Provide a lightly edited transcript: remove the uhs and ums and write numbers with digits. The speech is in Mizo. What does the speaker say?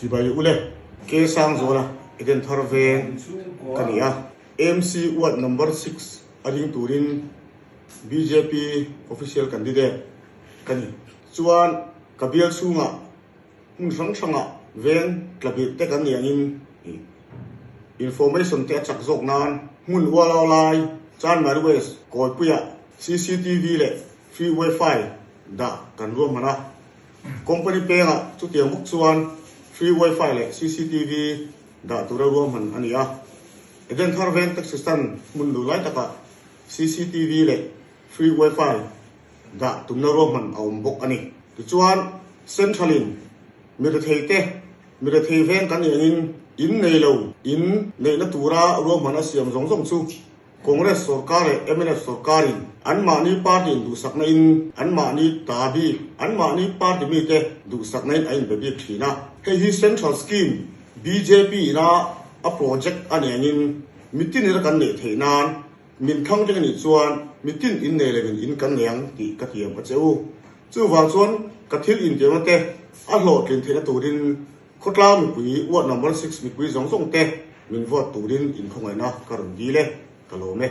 Chibai ule. Ke Sangzuala Edenthar veng ka ni a. MC Ward Number Six a ding turin bjp official candidate ka ni. Chuan ka bial chhungah hmun hrang hrangah veng tlabirh te kan ni angin information te a chak zawk nan hmun ualau lai Chanmari West Kawipuiah cctv leh free wifi dah kan ruahman a. Company pengah chutiang bawk chuan free wifi leh cctv dah tura ruahman a ni a. Edenthar veng taxi stand hmun duh lai takah cctv leh free wifi dah tumna ruahman a awm bawk a ni. Tichuan, Central in mi rethei te, mi rethei veng kan nih angin in nei lo, in neihna tura ruahman a siam zawng zawng chu Congress sorkar leh mnf sorkarin anmahni party in duhsakna in anmahni ta bik, anmahni party mite duhsakna in a inbe bik thin a. Hei hi Central Scheme bjp ina a project a nih angin mitin ina kan neih theih nan min thlang teng a nih chuan mitin innei lovin in kan nei ang tih ka tiam a che u. Chuvang chuan ka thil intiamna te a hlawhtlin theihna turin Khawtlang mipui ward number six mipui zawng zawng te min vote turin inkhawngaihna ka rawn dil e, ka lawm e.